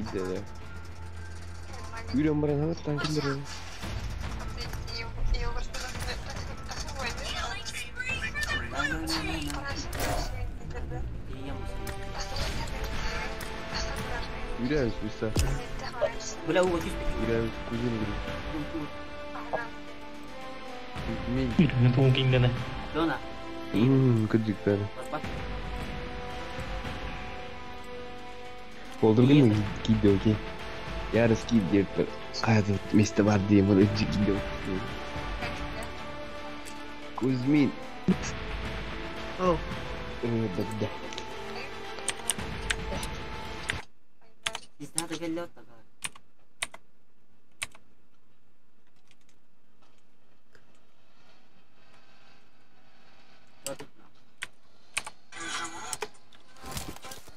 Киирдэ. Үүрэн баран хаҥаттан киллэрэн. Үүрэн үстэ. Үүрэн кузин гүрү. Мин. Үүрэн тугун кингene. Кырдьык бары. Болдургун киирдэ окей. Ярыс киирдэ хайа место бар диэн бар ыджи киирдэ. Кузьмин. О. Да.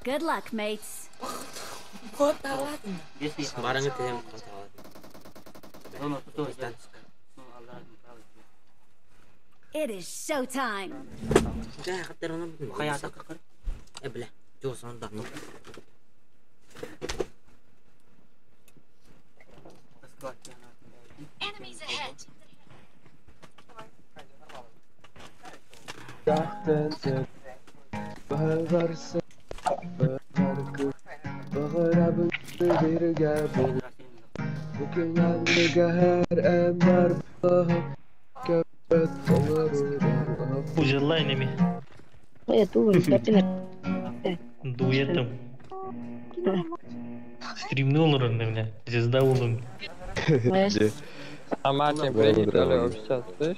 Good luck, mates. It is showtime. Enemies ahead. Узелла enemy. Я думаю, Дуэтом. Стримнул на меня. Звезда улым. А мать приехали вообще, слышь?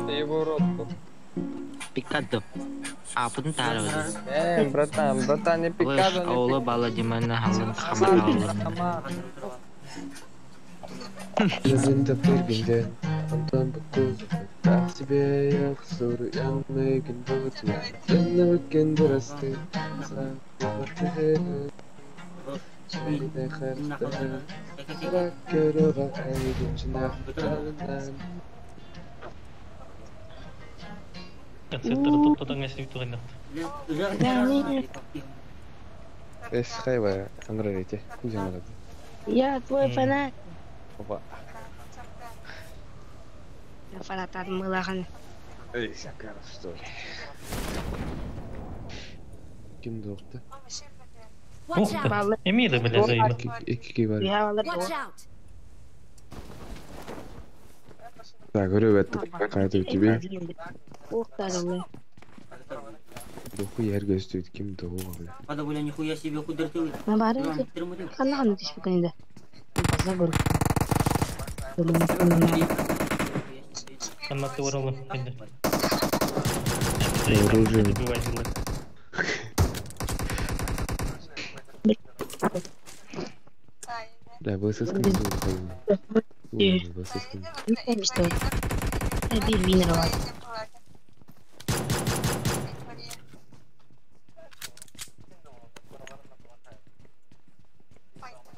Ты его рот. Picado. Ah, punta Братан, братан, не пикадо, не Аула бала димана халын хамар. Өзіңді бергенде онтан Так себе я Концерттары топтотон эсип тугайнат. Эс хайва андрарете кузя Я твой фанат. Опа. Я фанат от Мылахан. Эй, Сакаров, что ли? Ким доқты? Ух ты, Эмиля, бля, заебал. Екі бар. Я Так, говорю, это какая-то у тебя. Ух ты, Доху ярга өстөйт ким доху бля. Пада бля нихуя себе худертыл. На барынке. Ханна ханна тишпекенде. База гөр. Ханна ты оралы. Оружие. Да, ВСС ВСС.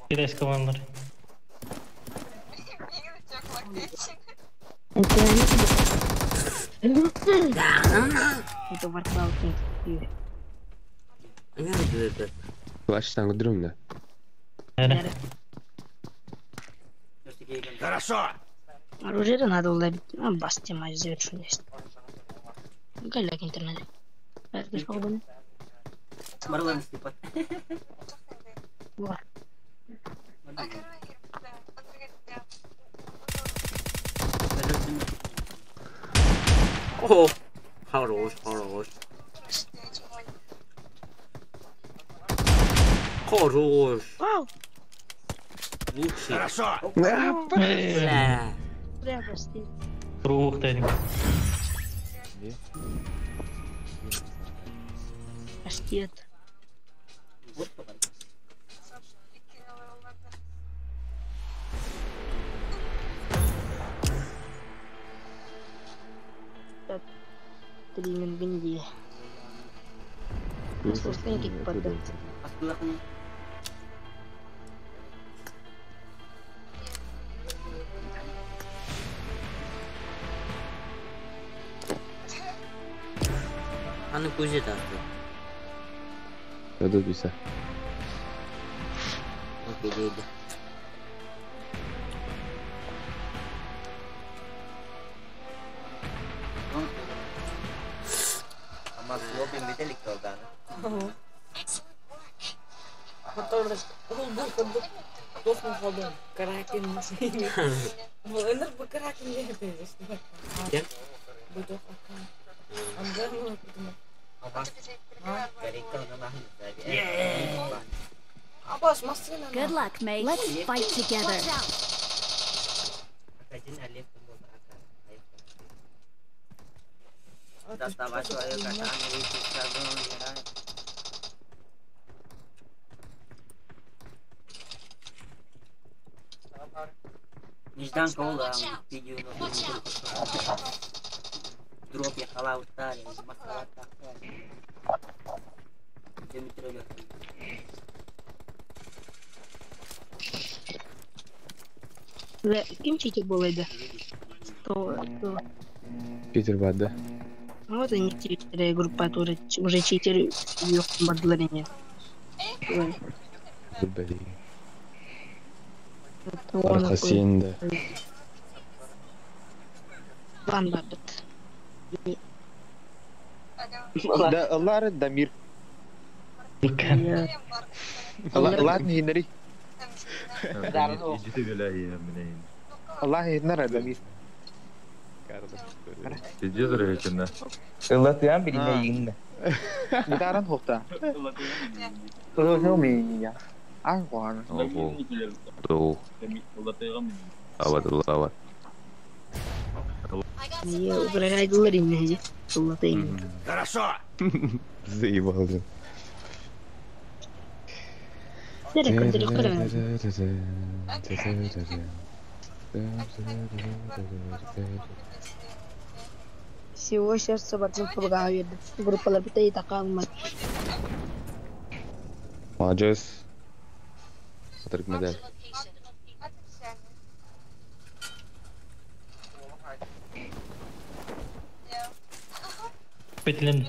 Кирес командар. Это воркаут. Плащ там дрюм, да? Хорошо. Оружие надо уловить. А, бас тема завершилась. Галяк интернет. Это что было? О, хорош, хорош. Хорош. Вау. Лучший. Хорошо. Бля. Бля, почти. Ух ты. Паштет. Три мингинди. Слушай, поддаться. Аны кузя тахты. Ödül bize. Окей, дейді. Кем? Good luck, mates. Let's fight together. Нежданка ола, видео дроп я халау старый, масала Ким читер был это? То. Питер бар да. Вот они читеры группа тоже уже читеры ее бардылар. Аркасында. План барбыт. Да, Аллар Дамир. Аллар Хинери. Allah Hinara Дамир. Ыллатыан билине йинне. Гитаран хохта. Ыллатыан Агуан. Ду. Ават, ават. Я угрожаю инде. Ыллатыан. Хорошо. Заебал. Всего сердца бардым пулга берди. Группалар бите такалмады. Молодец. Патрик медаль. Петлен.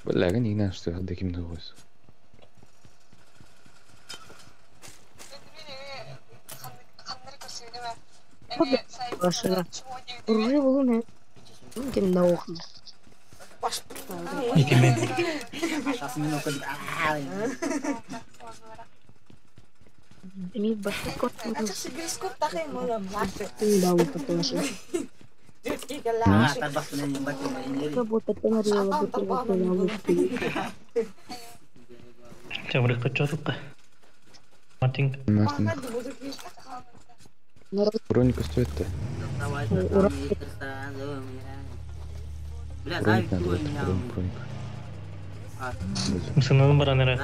Бля, не знаю, что я таким находится. Башына. Уржи булу не? Ким да окуду. Эми башка кот. Да, вот это Чабрыкка чотукка. Мартин. Мартин. Броника стоит-то? Броник надо, броник. Сынын баранера.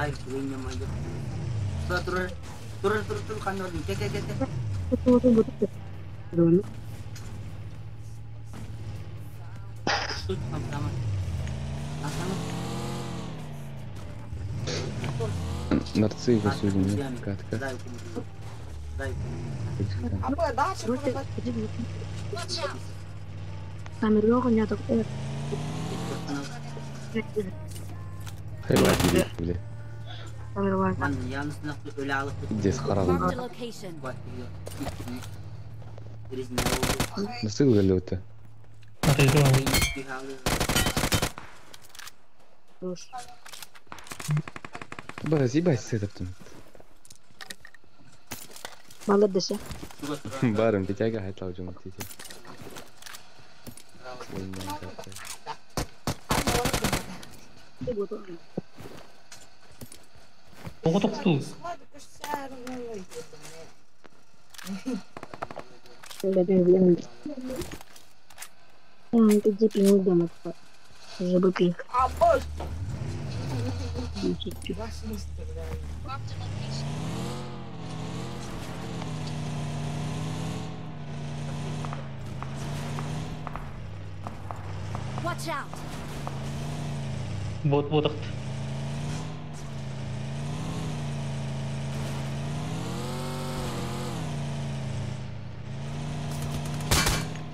Нарцисс сегодня, катка. Здесь харал. Nasıl geliyor? Бара съебайся с этого. Молодцы. Барым, пятяга хотел уже мутить. Оғытыпту. Watch out. Бот ботакт.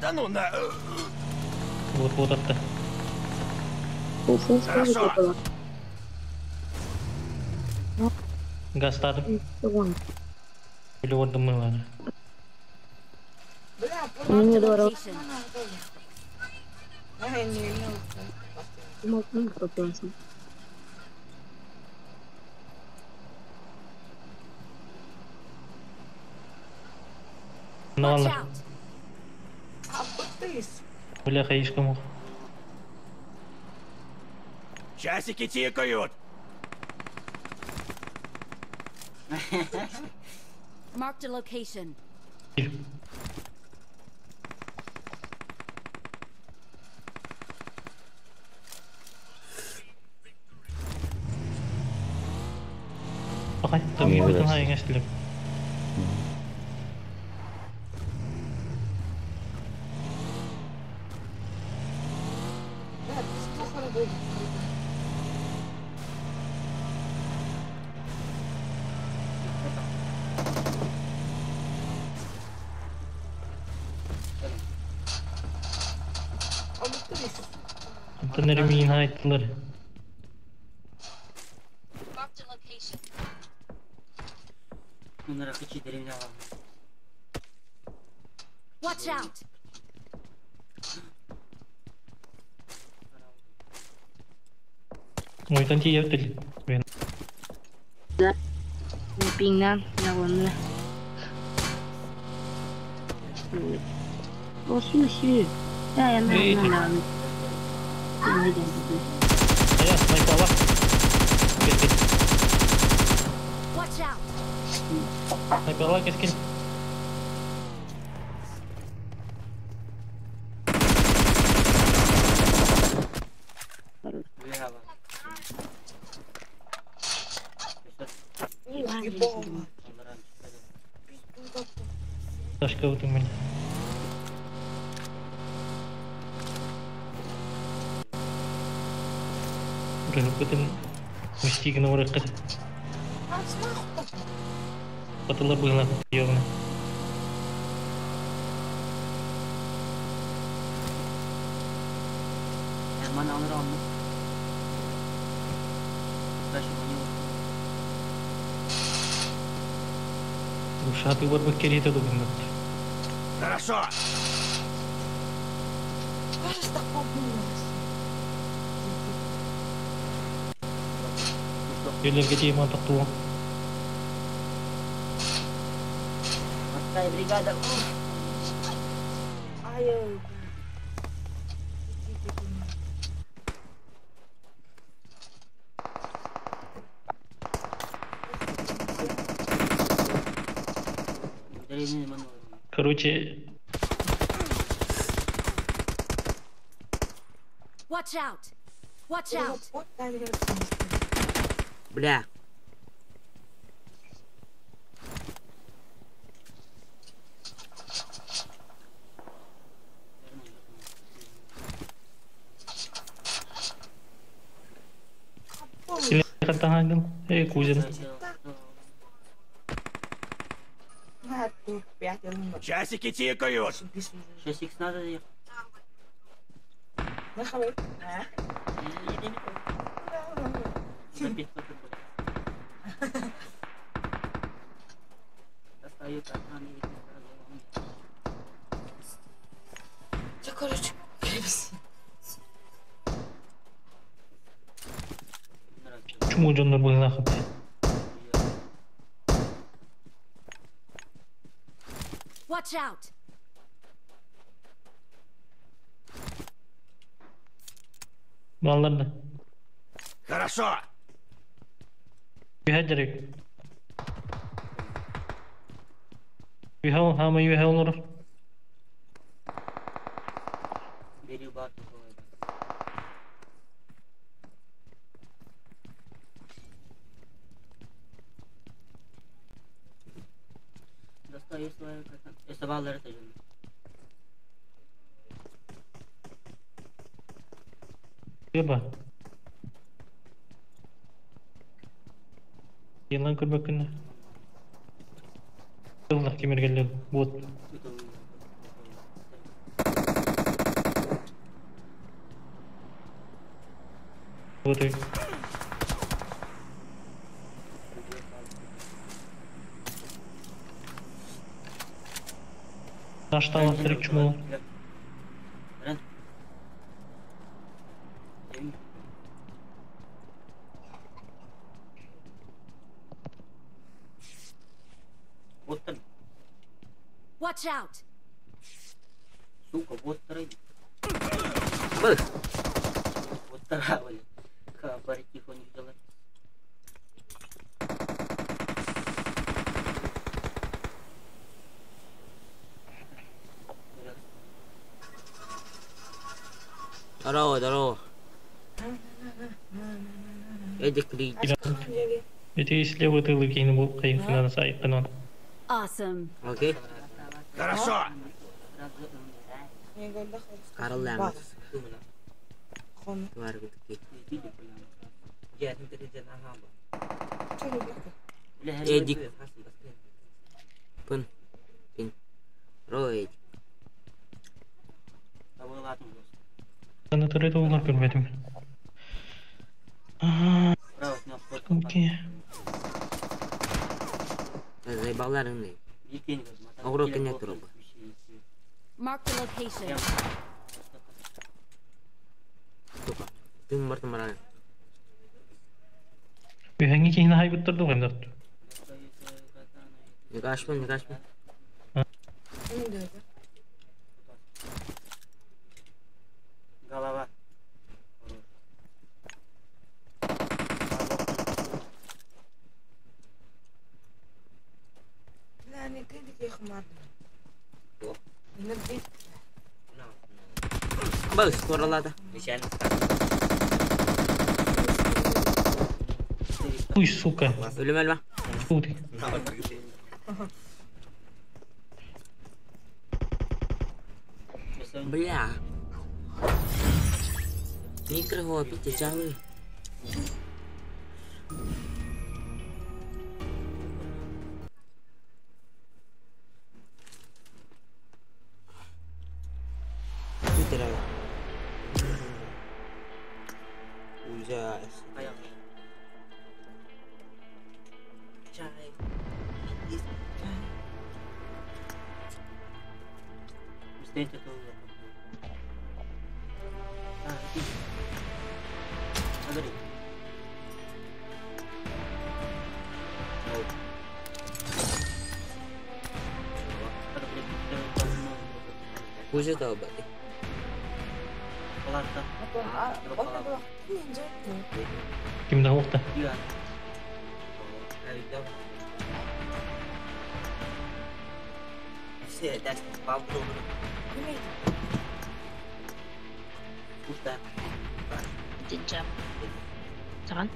Да ну на. Бот ботакты. Хорошо. Гастадым. Или вот думала. Marked a location. Ну Watch ладно. out. Бля, хаишка мух. Часики тикают. Marked a location. Bakay, tabi ko itong hayang slip. Антон Ремин хайтлар. Marked a location. Watch out. Ой, там те ефтель. Да. Пинан, на вон. О, су, Да, я на. Ayan, may pawak. Watch out. May pawak, skill. Ташка вот у меня. Рыгытын мистигін орыққыт. Батылы бұйла ёвна. Ушаты бар бактерии дугында. Хорошо. Юлерге дейман тоқтуы. Морская бригада. Короче... Watch out! Watch out! Бля. Эй, Кузин. Часики тикают. 6 надо ехать. Чему дьоннор быһынаахыт? Watch out! Балларда. Хорошо. Юһәдерик. Юһә хама юһә олор. Еба. Елан көрбөккүнэ. Тыллах кемергеллер. Вот. Вот и. Таштала стричму. Watch out! Сука, вот трой. Бых. Вот травли. Хабар тихо не взяла. Здорово, здорово. Эдик Ли. Эти слева ты лыкин был, кайф на сайт, канон. Awesome. Окей. Хорошо. Карл Лэмс. Эдик. Пын. Пин. Рой. Sana törede onlar görmedim. Окей. Заебалар не. Огурок не туруп. Mark the location. Сука. Тым бар тымара. Hangi kihine haybıttırdı o kadar. Никашмын, никашмын. Голова. Быз, коралады. Уй, сука. Өлім әлма. Фу ты. Бля. Микро пить жалы. Ужас. Чай. Кузя долбатый. Ким да? Sakan?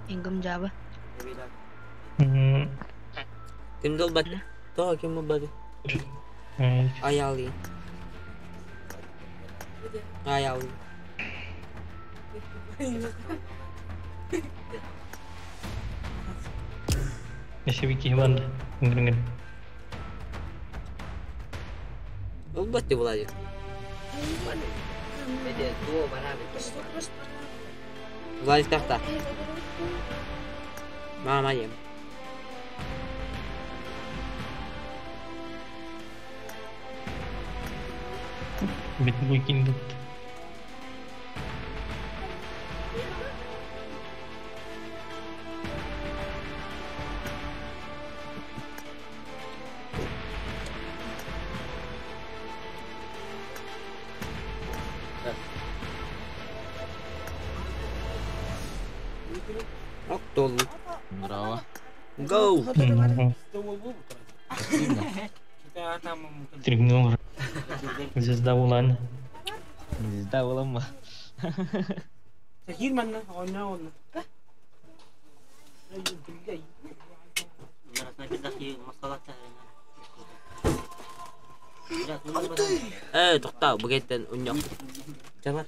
Ingam Java. Ким долбатый? То, ким долбатый? Аяли. Аяли. Если вики банд. Долбатый, Владик. Владик тахта. Мама ем. Бит Октол. Здорово. Гоу. Тригнул. Звезда Улан. Звезда Улан. Тоқта, бүгеттен үньок. Жабар.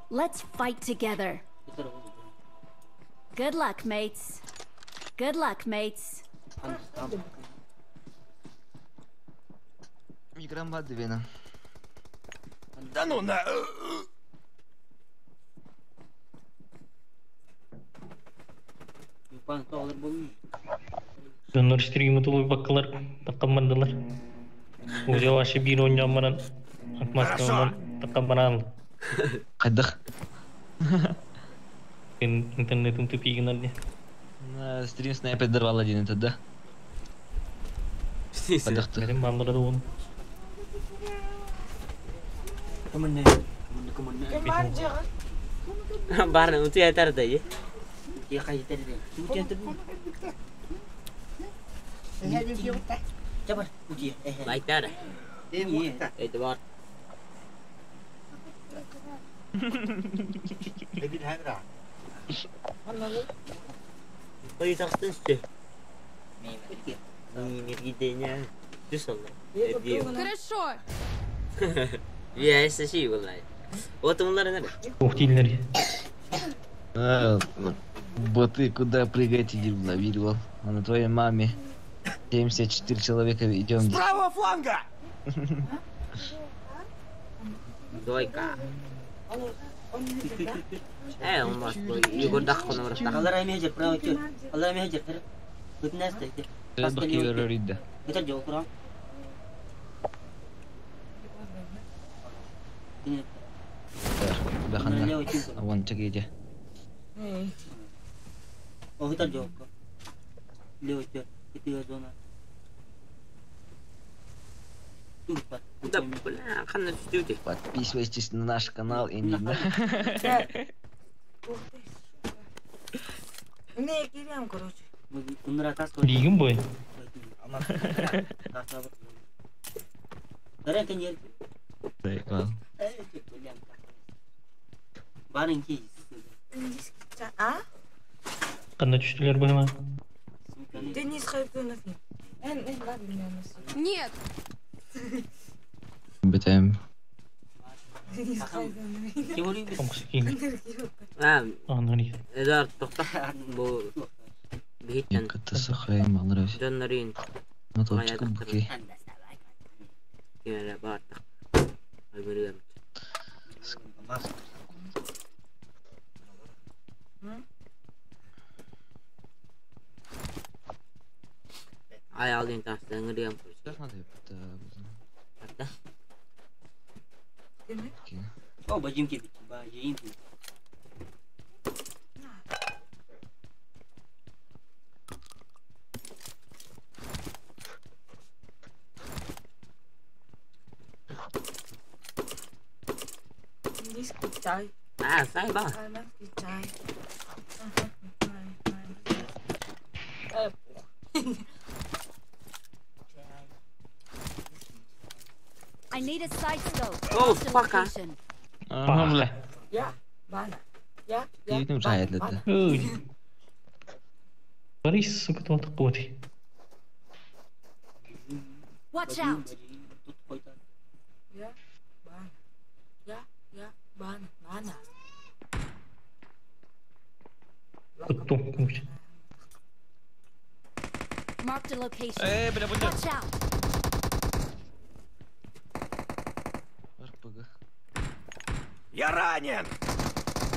Let's fight together. Good luck, mates. Good luck, mates. Да ну на... Дьоннор стримы тулуйбаккалар, таккаммандылар. Уже вообще биир оонньоон баран, отмазканан таккаммараан. Хайдах? Интернетым тупигинар дии. Стрим снайпер дорвал один это, да? Хайдах Бэрин бааллара да уон. Баарна утуйа тарда е. Лайктара. Эдуард. Ой, тахтысты. Хорошо. Я эсэси булай. Вот онлар нere? Ух дииллэр. А, Боты, куда прыгаете, дебла, видел? А на твоей маме 74 человека идем. С правого фланга! Двойка. Э, он Егор дахкын орта. Баханна. Вон чекайте. Да, бля, ханна түстү. Подписывайтесь на наш канал и не Не, кирям, короче. Диигин бой. А? Ханна түстүлэр быһыма. Денис Хайпунов. Нет. Бетем. Денис Хайпунов. Оҥкус киин. А, Анары. Эдуард тохта бу биһиттен Катасахай малрав. дьоннорун Мотопчика буки. кимэрэ баартах. Аймырыам. Ай алдын тастан ырыам. Атта. Денис Китай. А, сайба. Она Китай. I need a side scope. Oh, Marked a fuck, ah. location. Ага, бля. Я, Бана. Я, я. Киитим жайылды. Ой. Борис, сука, туох куоти. Watch out. Я, Бана. Я, я, Бана, Бана. Куттум кумч. Marked a location. Э, бля, бля. Watch out. РПГ. Я ранен!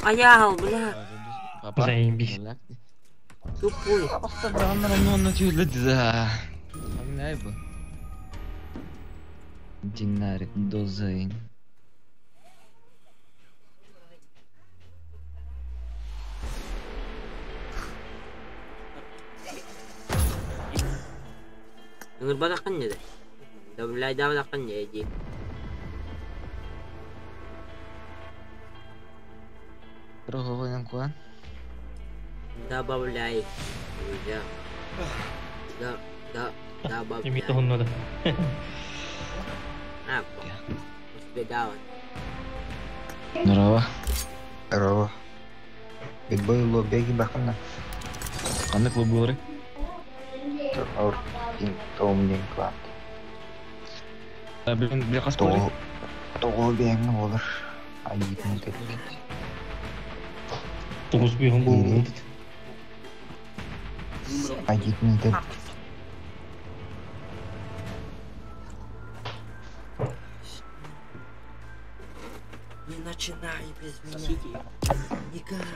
Аял, бля. Папа. Заебись. Тупой. Да. Динарик дозайн. Ыҥырбатаххын дии. Добавляйдаабатаххын дии дии. Проговорим куан. Добавляй. Да. Да, да, добавляй. Эми тоһунна да. А, успедава. Здорово. Здорово. Битбой лобеги бахана. Қандай клуб болар? Аур Том Клаб. Блин, бля, хаспали. Тоҕо бэйэҥҥэ буолар. Айыытын кэлбит. Тоғыз бүйін бұл. Айыытын кэлбит. Не начинай без меня. Никак.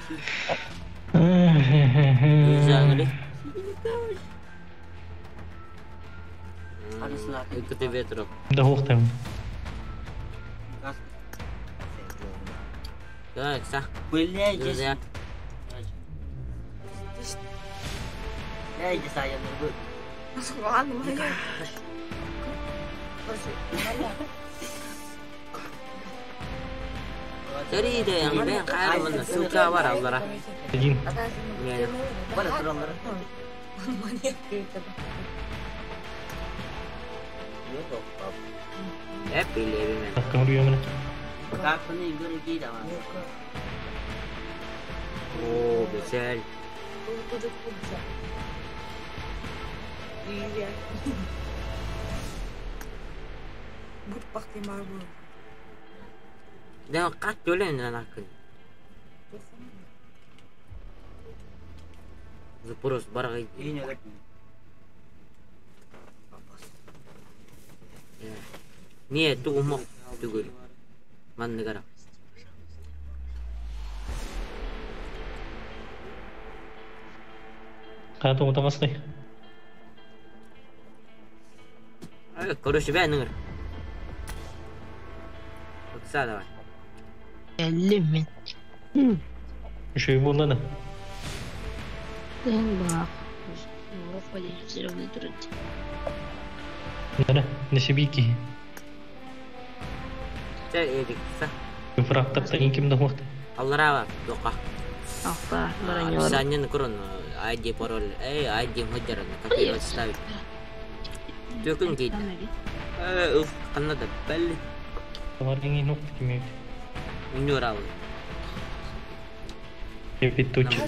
Да охтым. Блядь, здесь. Один. О, güzel. Да, как төлен анакын. Запрос баргай. Не, тугумок түгөл. Манныгара. Қата отағастай. Короче, бә ныңыр. Окса давай. Әлі мен. Үшеу болды да. Нere? Несебики. Фрактапта инкимде хуакта. Аллара дока. Апа, Описание крон ID пароль. Эй, ID мыдер копировать ставить. Төкүн кейт. Уф, канада бәл. Товарыңы нокты кимейт. Унюрал. Епитучи.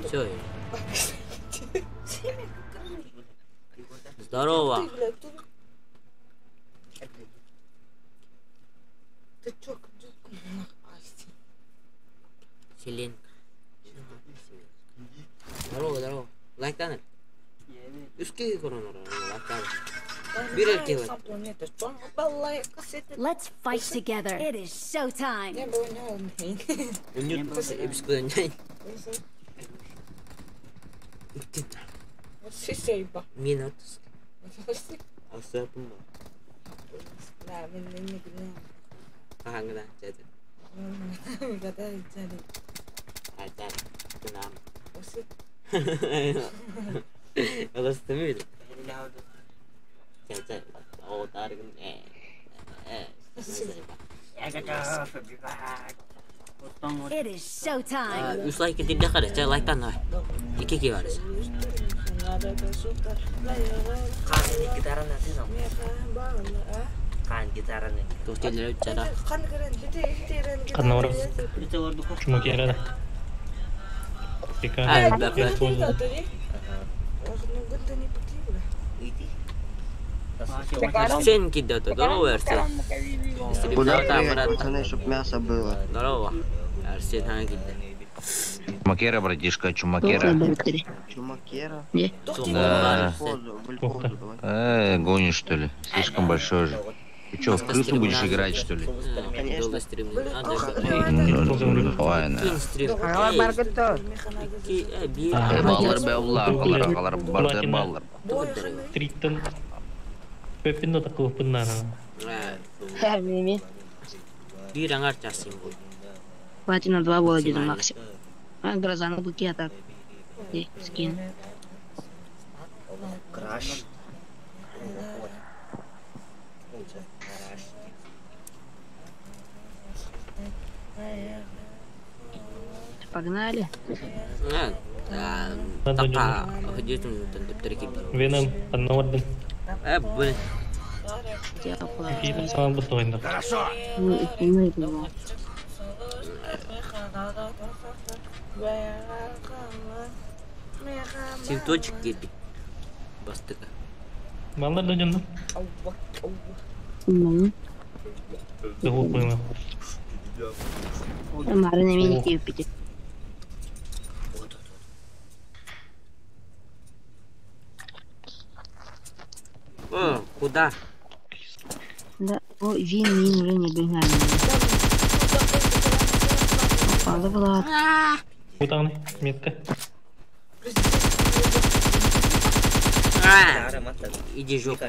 Все. Здорово. Ты чё, Селен. Здорово, здорово. Лайктаныр. Үске коронор. Лайктаныр. Bir erkek var. Let's fight together. It is showtime. Минут. It is showtime. Üç like edildi kardeş. Like'tan var. İki ki var. Kanna var. Чумакера. Арсен кидает, здорово, Арсен. Куда прыгать, пацаны, чтоб мясо было? Здорово. Арсен, ха, кидает. Чумакера, братишка, чумакера. Чумакера? Да. Гонишь, что ли? Слишком большой же. Ты что, в крысу будешь играть, что ли? Конечно. Ой, на. Баллар, баллар, баллар, баллар, баллар. Триттен. Пеппин да такого пыннара. Bir аңар часым был. Платина 2 было где-то максимум. А, гроза на быке, а так. Скин. Краш. Погнали. Веном, одного. Блин. Хорошо. Цветочек кирпич. Бастыка. Баллар да дьонно. Ну. Кыһыл пыма. Марын эмиэ киирбитим. О, куда? Да, о, вин, мин уже не бегали. Попала была. Кутаны, метка. А, иди жопу.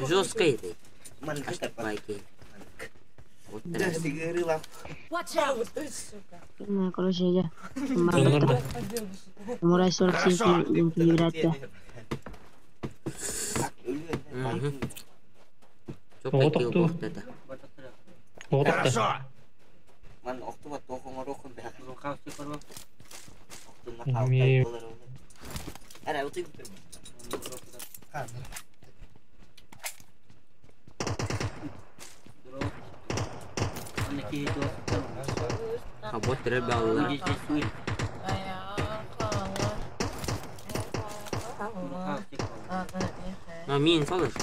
Жестко это. Байки. Вот так. Watch out! Ну, короче, я. Донор да. Мурай 47 интеграция. Угу. Вот так это. Вот так. Ми- А вот ребята. А мин салыш.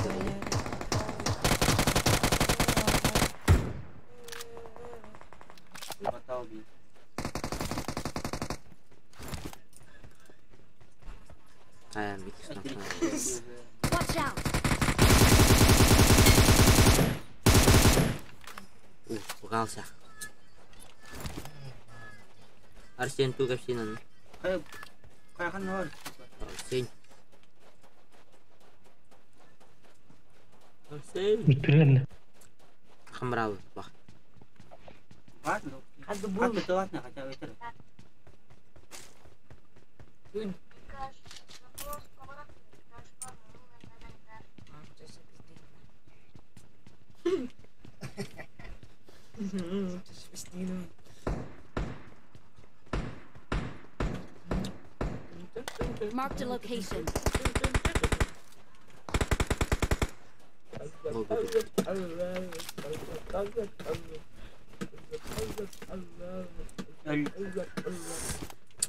А, Watch out! Ух, пугался. Арсен Тугасинан. Арсен. Арсен. Бүтүлен. Хамрал бах. Marked a location.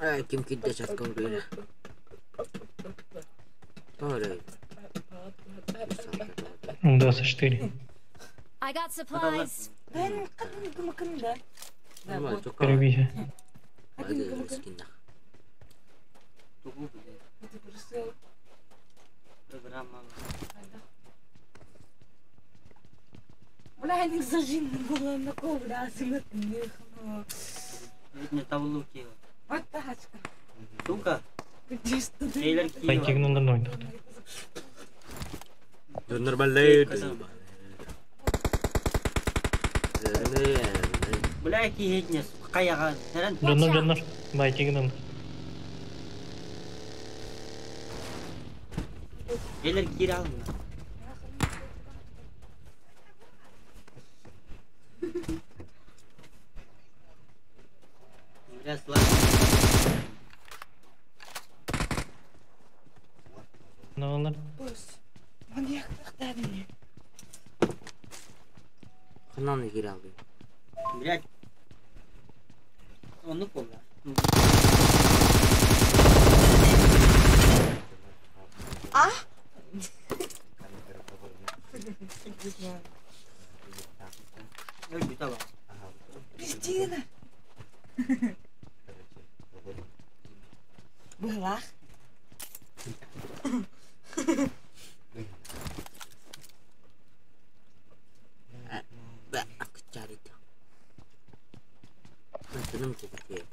Ай, ким кидде чаткан böyle. Doğru. 24. I got supplies. Перебиһэ. Байкигин ондан ойдук. Нормально. Донор донор. Байкигин ондан. Налар. Ханан кире алды. Кристина! Была. Aku cari tuh. Seneng juga. Kira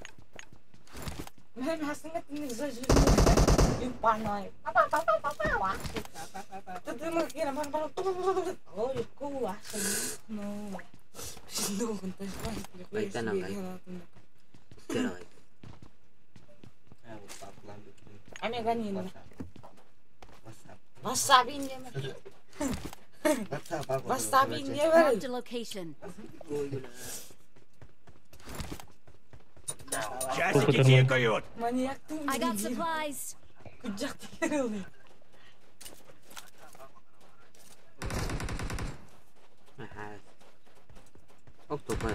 Marked a location. Часики тикают. I got supplies. Aha. Oktober.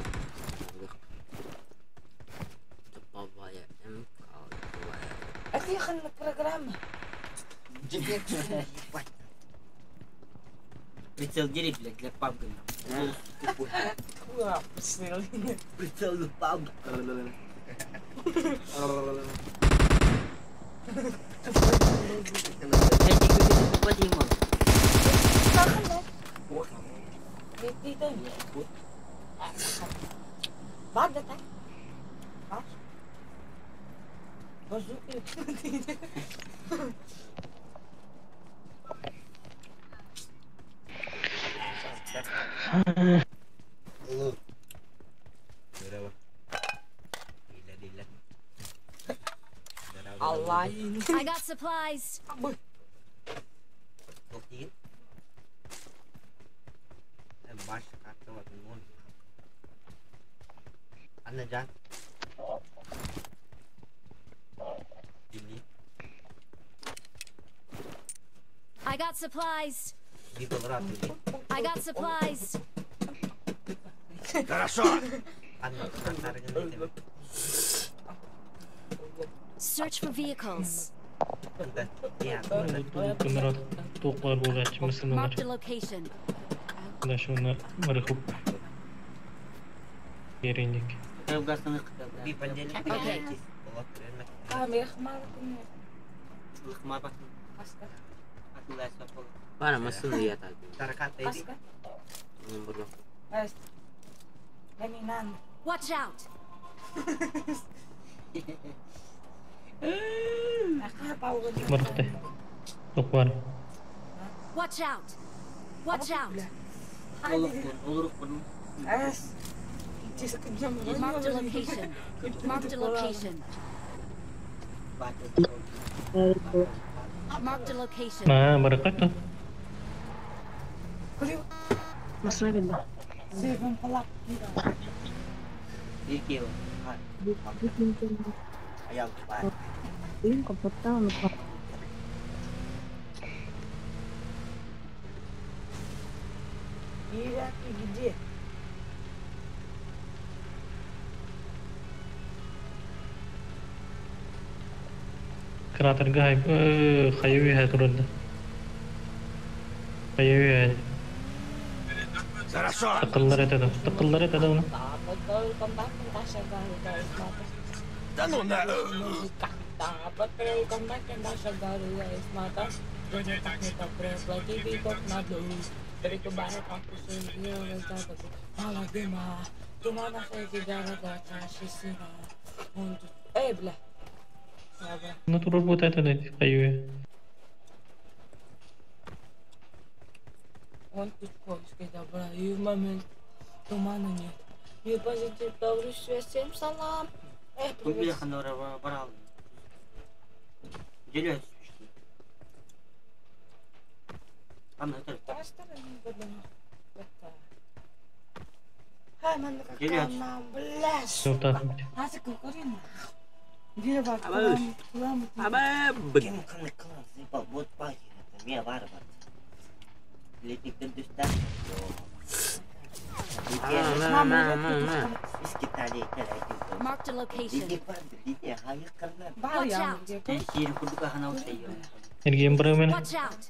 Тихо программа. Прицел дери, блядь, для пабга. Прицел для пабга. I got supplies. I got supplies. I got supplies. Хорошо. Search for vehicles. Marked a location. Okay. Watch out. Watch out. Watch out. Marked a location. Marked a location. Marked a location. Где? Кратерга хайуя турда. Хайуя. Хорошо. Тыкыллар этеді оны. Да ну на. Ну турur bu этеді хайуя. Он тут добра, и в момент тумана нет. И позитив, добрый свет, всем салам. Привет. Marked a location. Watch out. Watch out.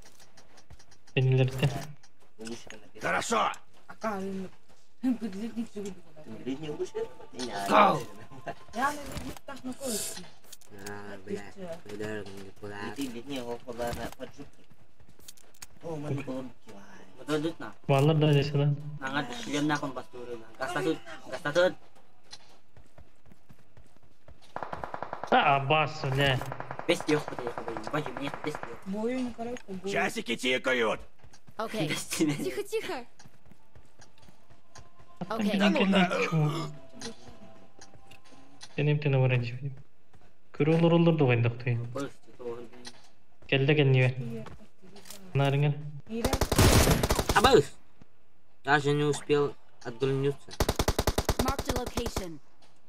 Хорошо. Валар да здесь, да? А, бас, бля. Часики тикают. Окей. Тихо, тихо. Окей. Абас! Даже не успел отдульнуться.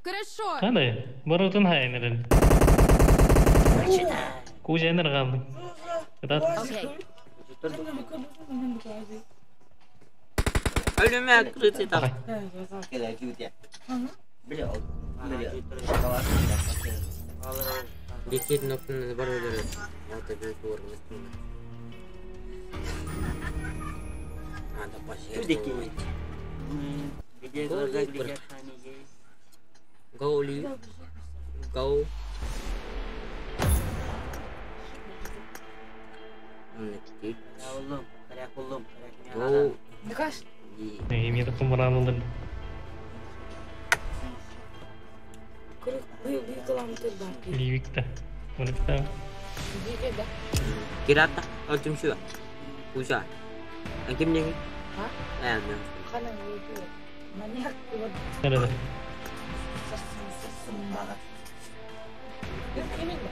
Хорошо. Ölüme открытый там. Диккит бар өлөрөр. Алта bir туоргунастын. Надо пожертвовать. Где глаза глядят, они есть. Go, Ли. Go. Oğlum, karak oğlum, karak Go. Накаш. Эмиэ такым бараанылар. Кырык бый километр бар. Ливикте. Мырыкта. Диге да. Кирата, алтымшуа. Уза. А ким неги? А? А, ну. Хана не Маньяк вот. Nerede? Именно.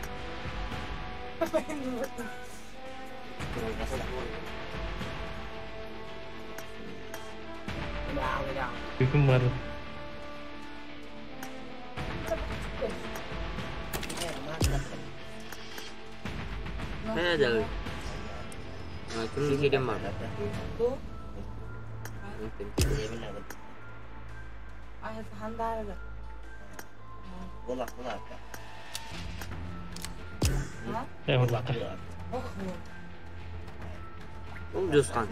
Hüküm var. Nerede? Ким кирем бар? Eyvallah. Ол жосқан.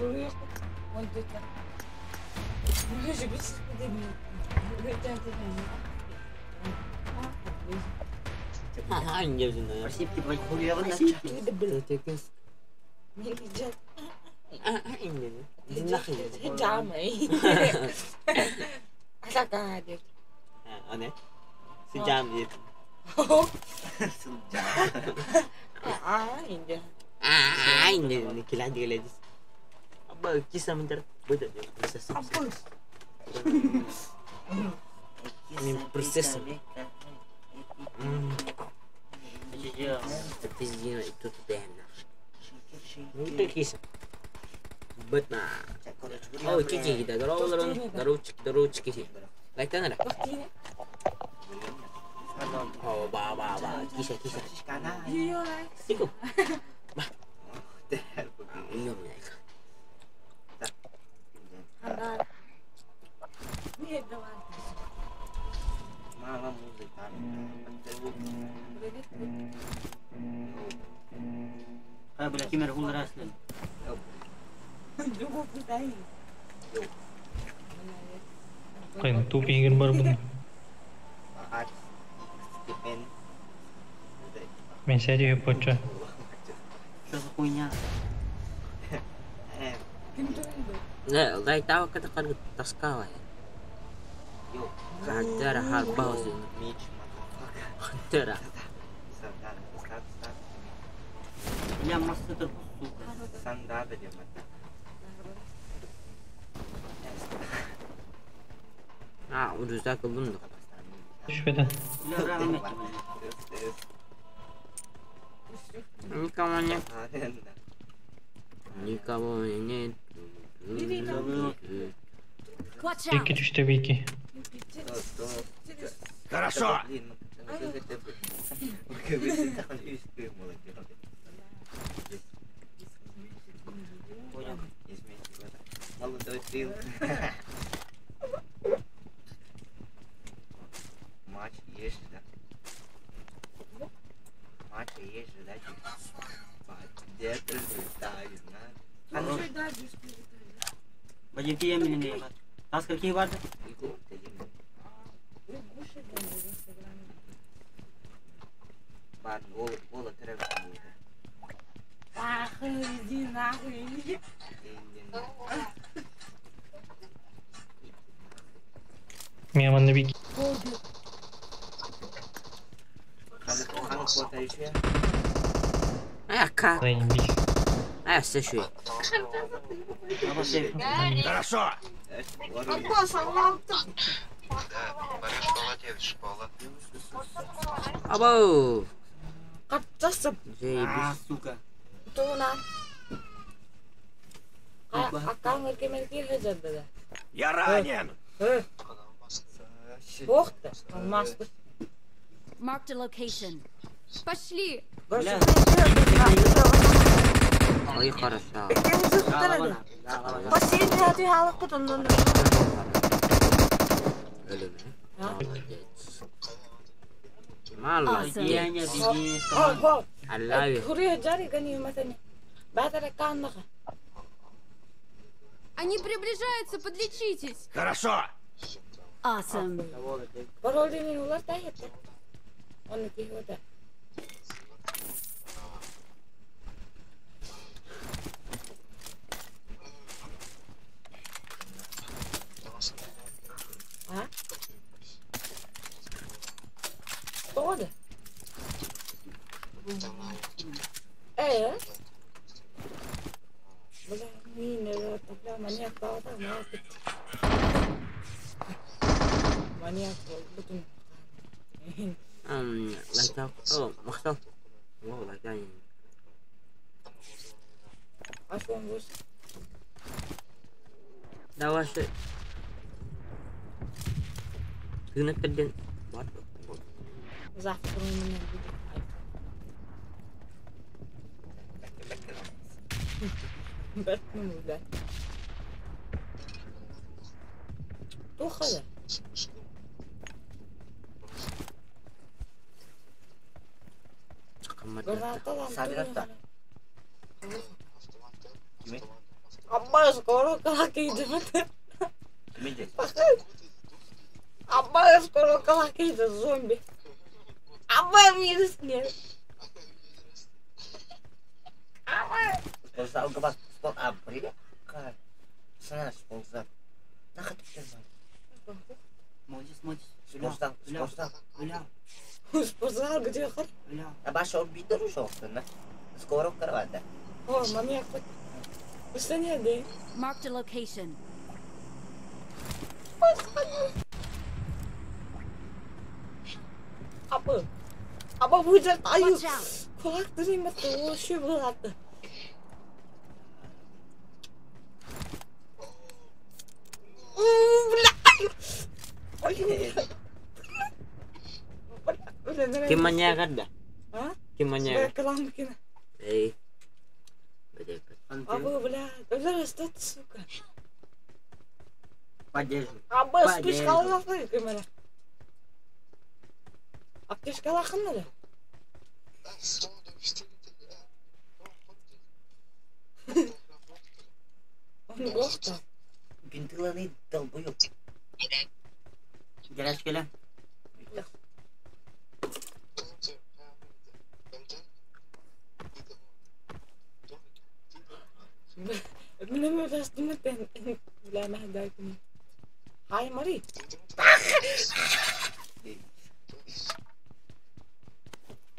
Процессор. Кайын тупигин бар бун. Мен сәди поча. Düşmeden. Никого нет. Никого нет. İki düştü bir iki. Хорошо. Молодой стрел. Матч есть, да? Матч есть, да? Иди нахуй. Мен манна bir Хорошо. Абау. Каптасып. А, сука. Туна. Я ранен. Marked a location. Пошли. Ой, хорошо. Молодец. Молодец. I love you. Они приближаются, подлечитесь. Хорошо. Awesome. Like that. Oh, Marcel. Oh, like that. That was it. What the fuck? Абба, скоро какие-то зомби. Абба, нет. Спортзал где хоть? Скоро кровать. О, маньяк. Marked a location. Apa? Apa hujan tayu? Kulak terima tuh, syukur. Киманя когда? А? Киманя. Эй. Абы, бля, бля, что ты, сука? Поддерживай. Абы, спичка аллахы, кемере. Аптечка аллахын да? Он глохта. Бинтыланы долбоёб. Герашкеля. Хай, Мари.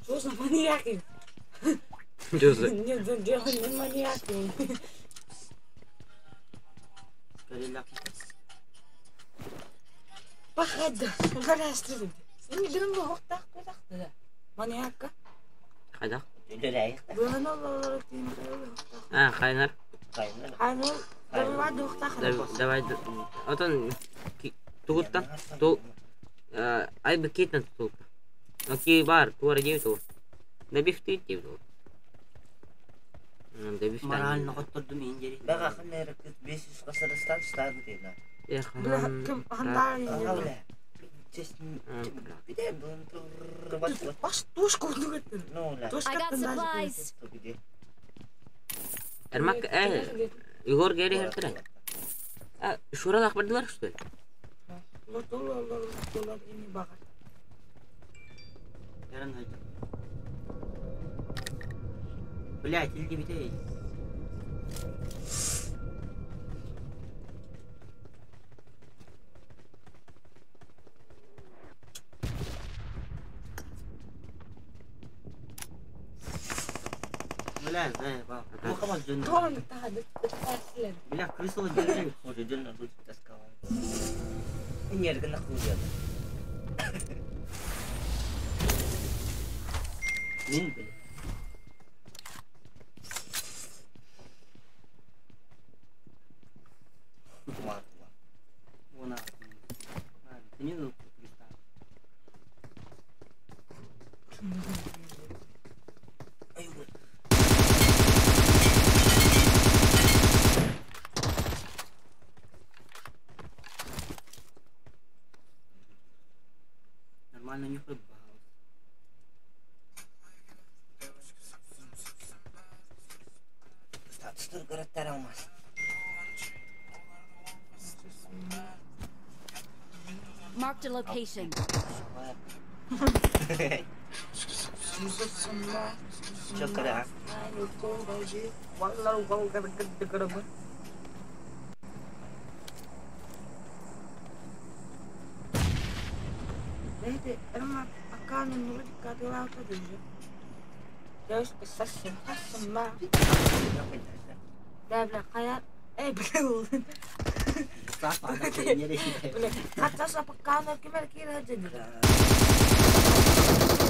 Что за маньяки? Что за? Нет, дело не маньяки. Пахада, гарастри. Не грым так куда Маньяка. Хайда. А, хайнар. Хайнар. Давай Давай, отон тугутта ту ай бекетна тугутта. Окей, бар, туара девять. Добив ты девять. Добив Морально готовым индери. Да, ханер бесис касарстан стан дена. Эх, I got supplies. Эрмак, Егор Герри хертере. А, шуралах бардылар что ли? Блять, или не Бля, заебал. Ну, хамас джин. Бля, крысу держи. Уже джин тут таскала. Нервы нахуй. Мин, бля. Вон, ты не ну, Нормально не пожалуйста. Marked a location.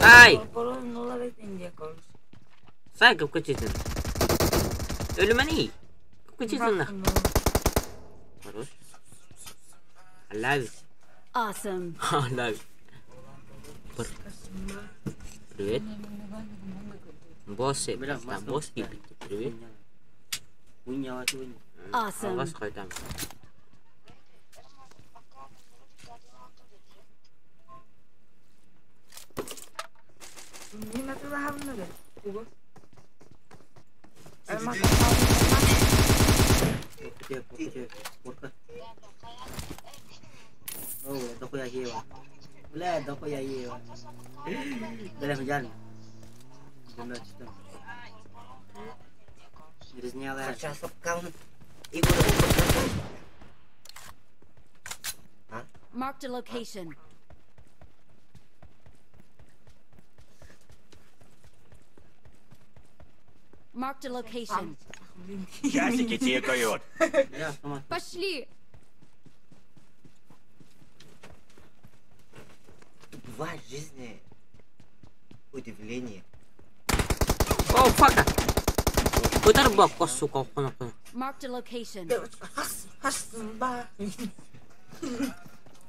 Ай! Сай кып-кычытын. Ölümeni. Кып-кычытын. Хорош. I love it. Awesome. I love it. Привет. Боссы, там босс кипит. Привет. Awesome. Вас там. Marked a location. Marked a location. Часики тикают. Пошли. Бывает в жизни удивление. О, фака. Кутар бабка, сука, Marked a location.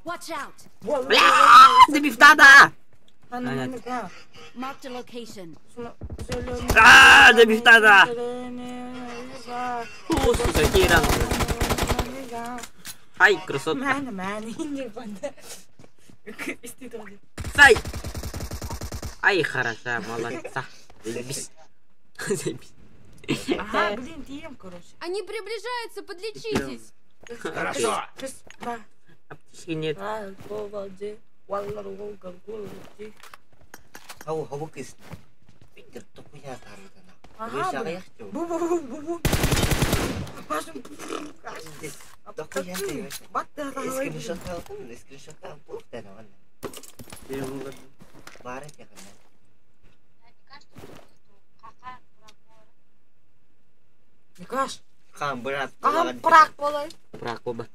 Watch out. Бля, добивтада! Marked a location. А, добивтада! О, сука, какие раны. Ай, красотка. Сай! Ай, хороша, молодца. Заебись. Заебись. Ага, блин, тем, короче. Они приближаются, подлечитесь. Хорошо. Аптечки нет. Никаш. Хан Прах полой. Прах оба.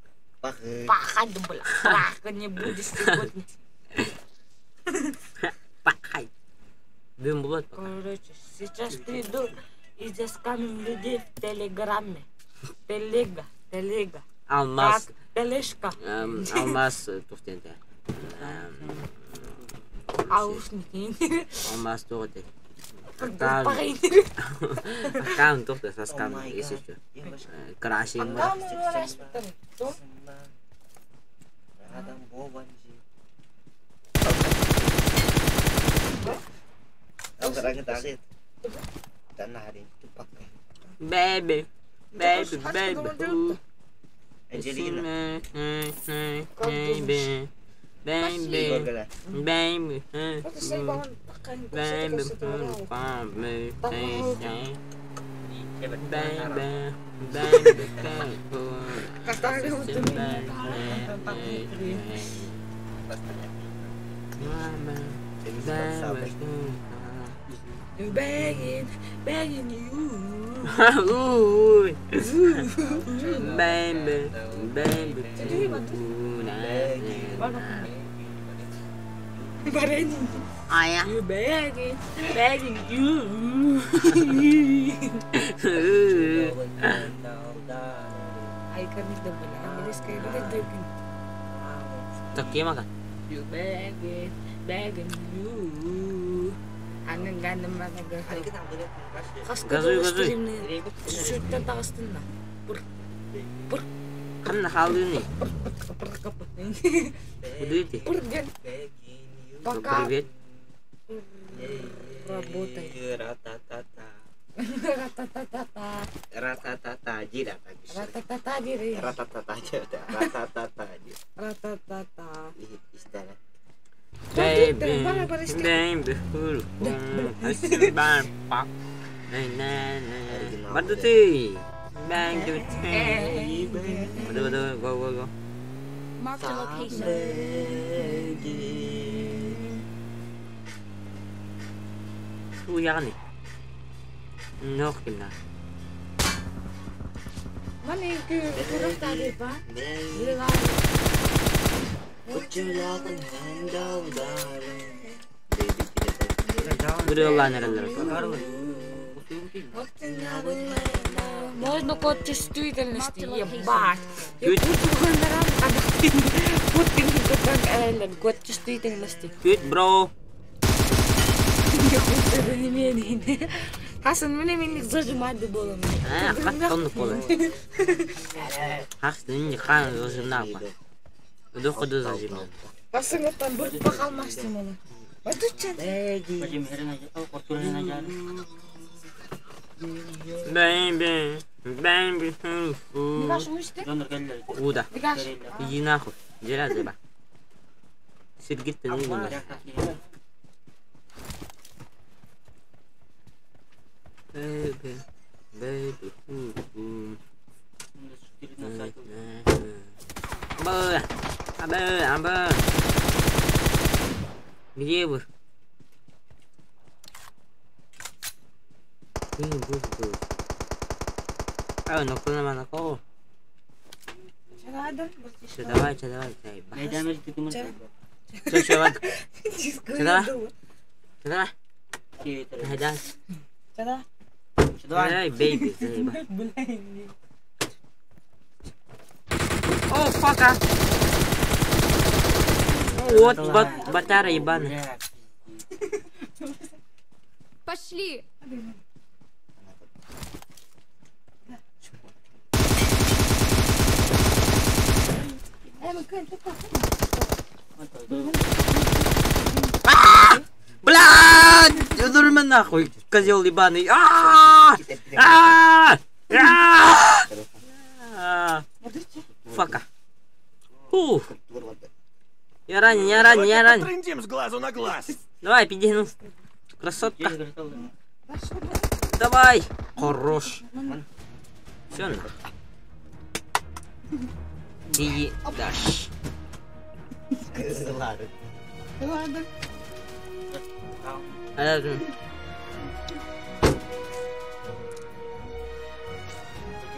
Пахать, бля. Прах не будешь сегодня. Пахай. Дым вот. Короче, сейчас приду и заскамим людей в Телеграме. Телега, телега. Алмаз. Так, тележка. Алмаз тухтенте. Аушники. Алмаз тухте. Аккаунт тухте со скам, если что. Красим. Baby, baby, baby. Анджелина. Baby, baby, baby, baby, Begging, begging you. Ooh, baby, baby. You begging, begging you. You begging, begging you. Газуй, газуй. Ханна халыны. Куда ты? Пока. Привет. Работай. Ра-та-та-та. Ра-та-та-та. Ра-та-та. Диир Рататата диир. Рататата диэбитэ. Рататата диир. Рататата. Истэрэ. Baby, baby, Бардыты! Bang, two, three. Бады, бады, go, go, go. Marked a location. Туяны. Нох кимна. Маны күрөх ба. Put your loving hand out, darling. Бырыллан эрэллэр. Можно код чувствительности, ебать. Күт. Код чувствительности. Күт, бро. Хасан, мне меня зажимать было. А, хас тонну поле. Хас не хан зажимнал. Дух зажимнал. Хасан, там бір бақалмастым оны. Бадучан. Baby, baby, Куда? Иди нахуй. Дела заба. Сергей-то не надо. Baby, baby, Абы, абы, абы. Где вы? Блин, боже. А, ну кто на кого? Все, давай, все, давай, давай. Все, все, ладно. Все, давай. Все, давай. Давай. Давай, бейби, заеба. О, фака. Вот, батара ебаная. Пошли! Блядь! Удурма нахуй, козел ебаный. А! А! А! Фака. Фух. Я ранен, я ранен, я ранен. Трындим с глазу на глаз. Давай, пиди, красотка. Давай. Хорош. Все, нахуй. Ты дашь. Ладно. I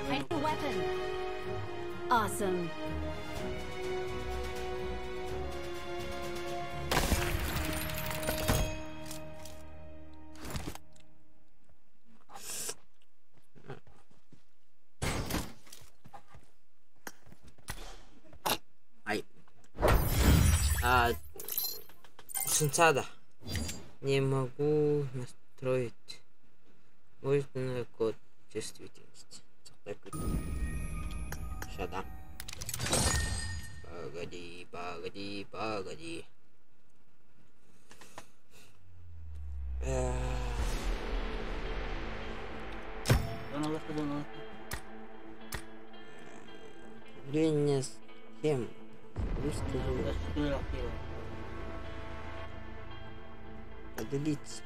need a weapon. Awesome. Ай. Сенсада. Не могу настроить. Можно код чувствительности. Сейчас, Погоди, погоди, погоди. Блин, с кем? Русский. Поделиться.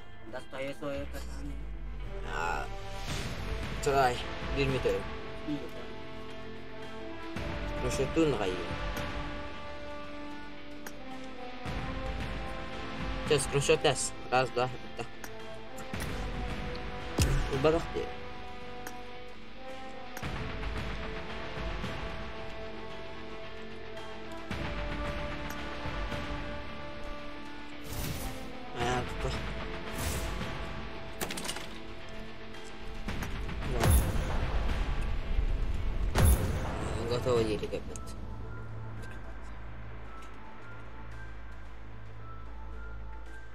Давай, бир метр. Скриншотун гайы. Сейчас скриншот раз. Раз, два, три. Убарахты. Готово деле, ребят.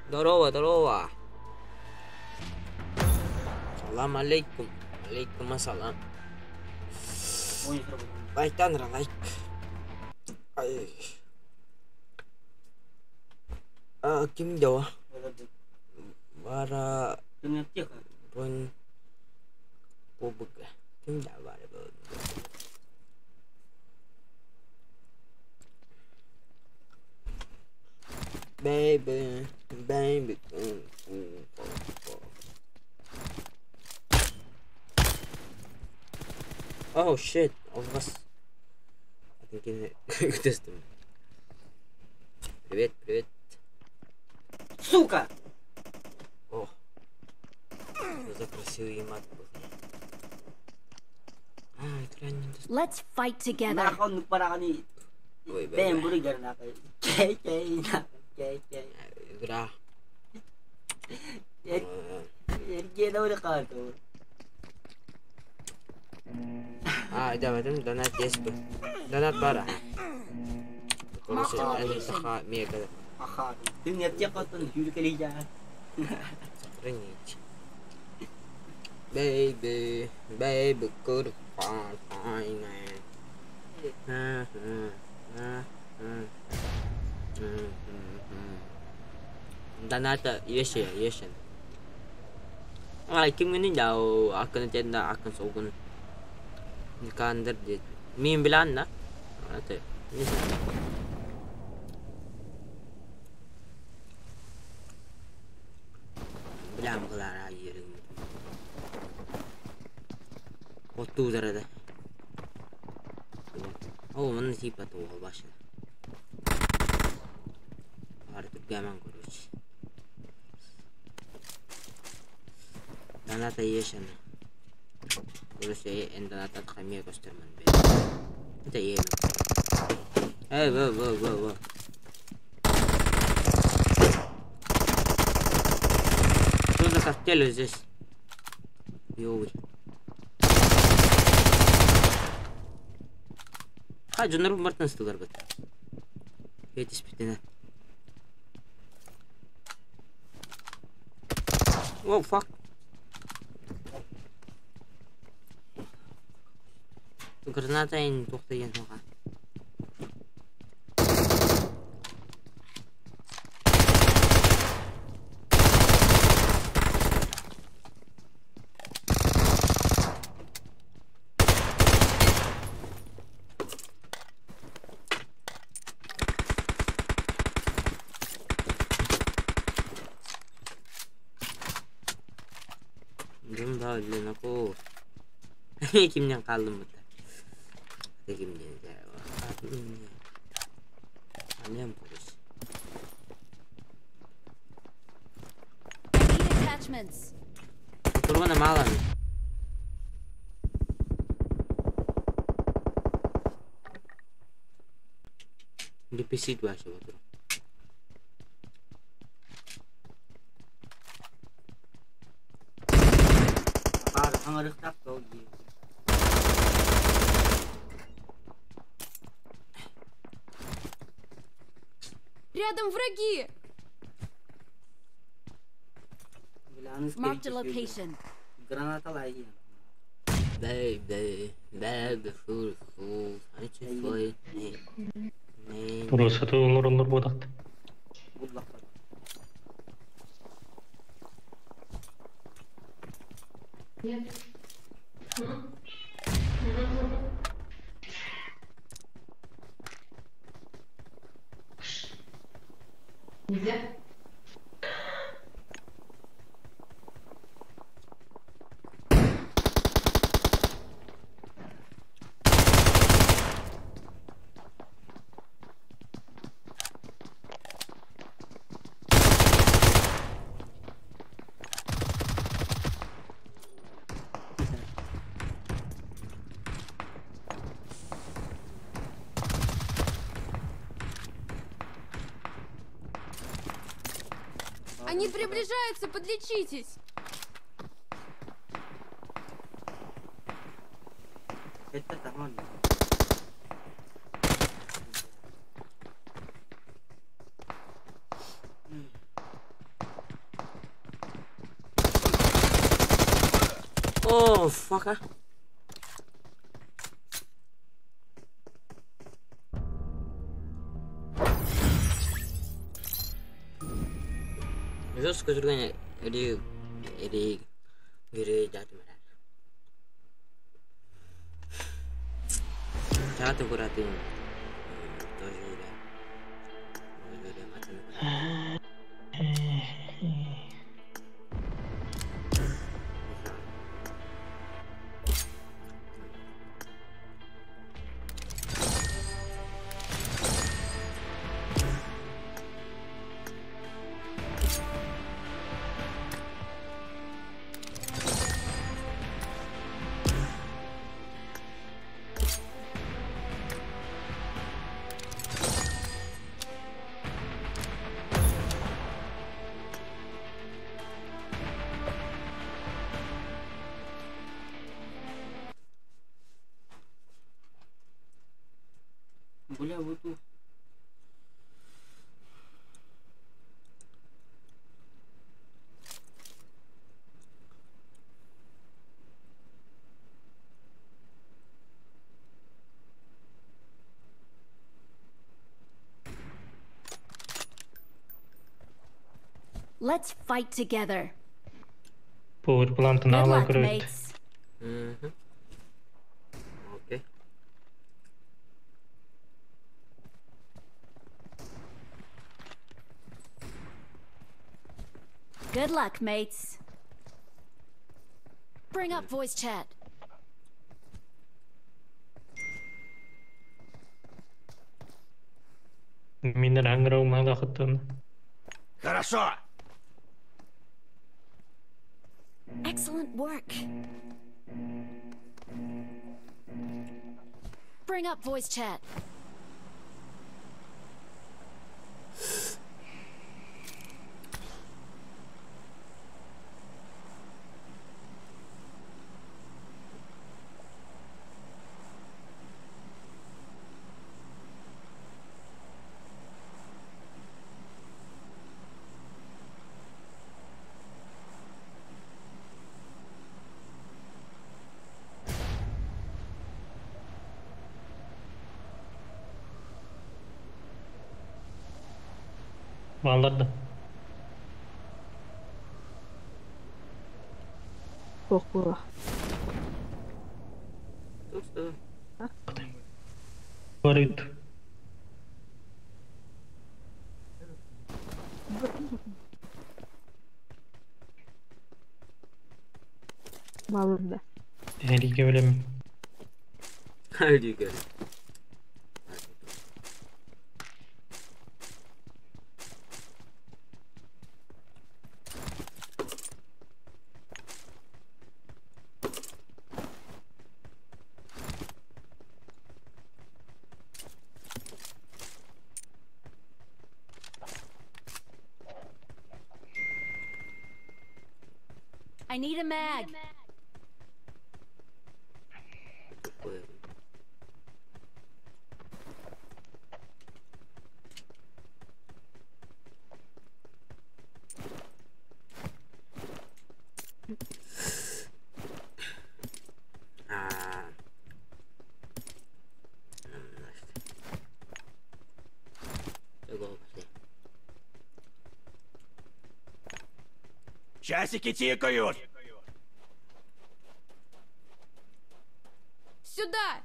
Здорово, здорово. Салам алейкум. Алейкум ассалам. Лайктан, лайк. А, ким дела? Бара... Бон... Побыга. Ким да бара бон. Baby, baby. Oh shit, у вас Привет, привет. Сука! О, что за красивый мат был. А, экран не доступен. Let's fight together. Нахуй, пора не. Ой, Бэм, бургер нахуй. Чей, чей, нахуй, чей, чей. Игра. А, да, в этом донат есть бы. Донат бара. Сохранить. Baby, baby, good fine. Доната еще, еще. А, ким гүнүн дау акын тенда акын солгун. Кандыр дед. Мин билан да. Это не знаю. Билам кылара yerим. Отту зарада. О, маны типа того башына. Artık hemen короче. Доната ешен. Короче, en доната хамия göstermen be. Это ем. Эй, во, во, во, во. Что за коктейль здесь? Ёй. Ха, Джонар Мартин стылар бит. Yetişmedi. Oh fuck. Граната не тоқтаған оға. Kimden kaldım burada? Kimden? Annem polis. Kurban malan. Di PC 2 coba tuh. Рядом враги! Marked a location. Граната лаги. Baby, baby, fool, fool, Burası da olur olur bu da. Нельзя. Они приближаются, подлечитесь. Это нормально. О, фака. Жестко жүрген ери жатым чаты куратын тоже. Бля, вот тут. Let's fight together. Power plant'ın Good hala luck, көрөбүт. mates. Мгм. Окей. Good luck, mates. Bring up voice chat. Минер аңгырау мала хыттын. Хорошо! Excellent work. Bring up voice chat. Балларды. Бокула. Туста. Барыт. Балында. Эриге билем. Hadi gel. I need a mag. А. Часики тикают! Сюда!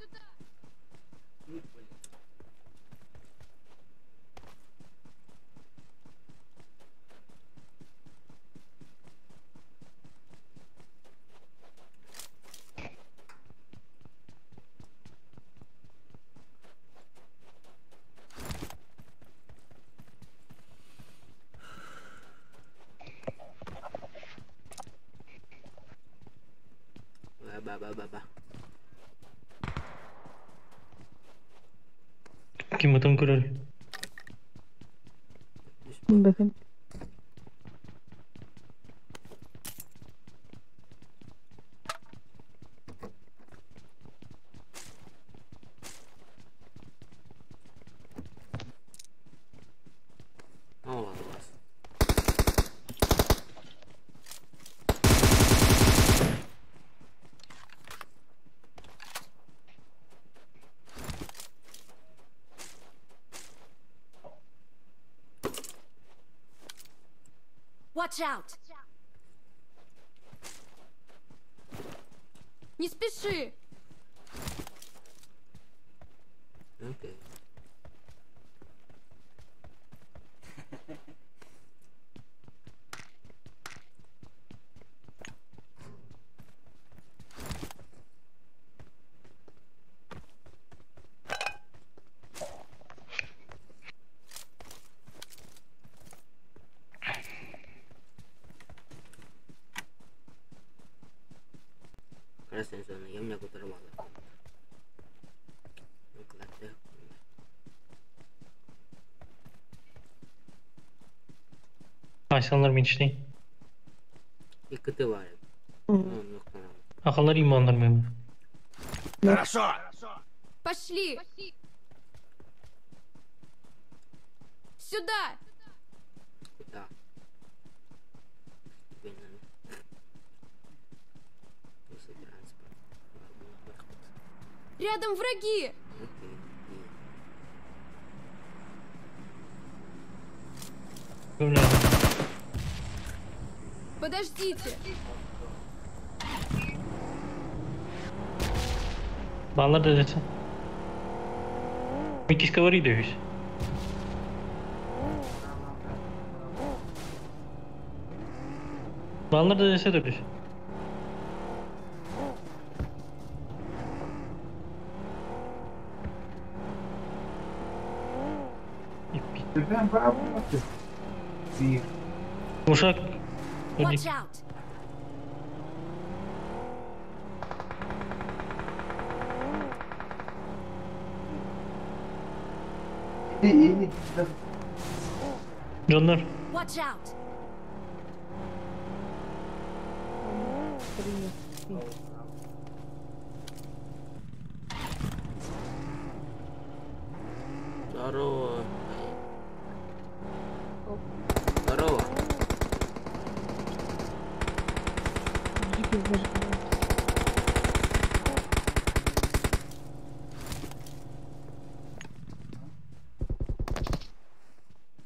Ба ба ба ба. Ким ытын көрөр. Bakın. О, вас. Watch out! Не спеши! Окей. Красная зона, я меня оторвала. Ну, кладе. Айсалар мечты. И кытывает. Ну, ну, Ахалар имандар мен. Хорошо! Пошли! Сюда! Куда? Тебе надо. Если транспорт. Рядом враги! Подождите! Баллар да десе. Микис говори дүйүс. Баллар да десе дүйүс. Ушак. Watch out! Дьоннор. Watch out! Здорово. Здорово.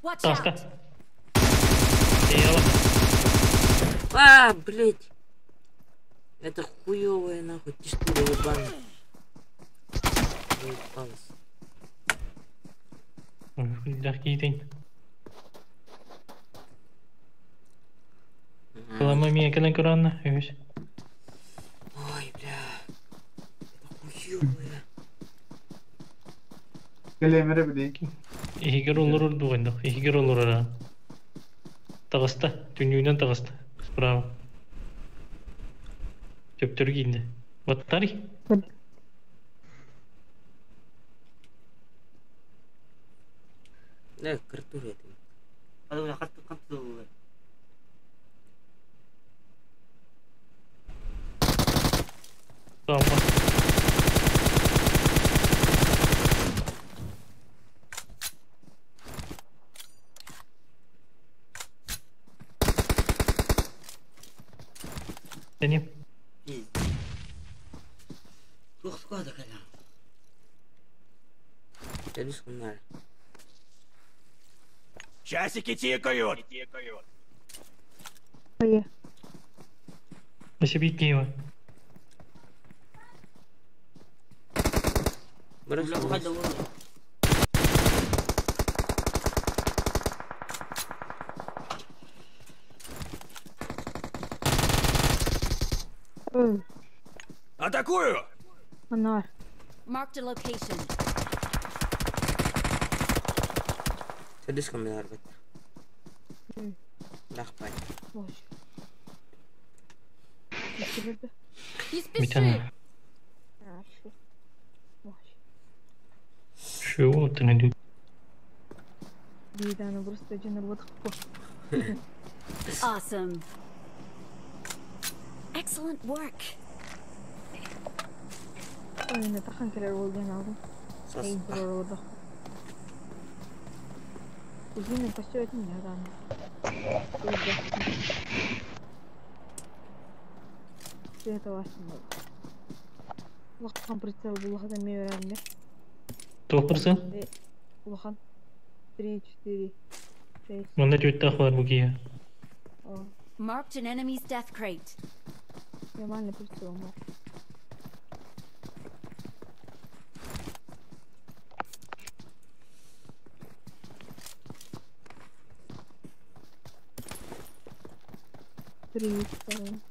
Watch Таска. out! А, блять. Это хуёвая нахуй текстура ебаная. Заебалась. Киитин. Кылама мия кэлэн көрөннө үһүс. Ой, бля. Это хуёвая. Келемере билей. Иһигер олорор дугайдах. Иһигер олорор. Таҕыста. Түннүгүнэн таҕыста. Справа. Төптөрү киинде. Баттари. Да, картура это. Tamam. Benim. Часики тикают. Спасибо, Киева. Атакую! Marked a location. Слишком много. Лахпай. Не спеши! Şu otunu diyor. Awesome. Excellent work. Тоқырсын? Улахан. 3, 4, 5. Мында төттақ бар бұл кия. Marked an enemy's death crate. Нормально прицел мог. Три, второй.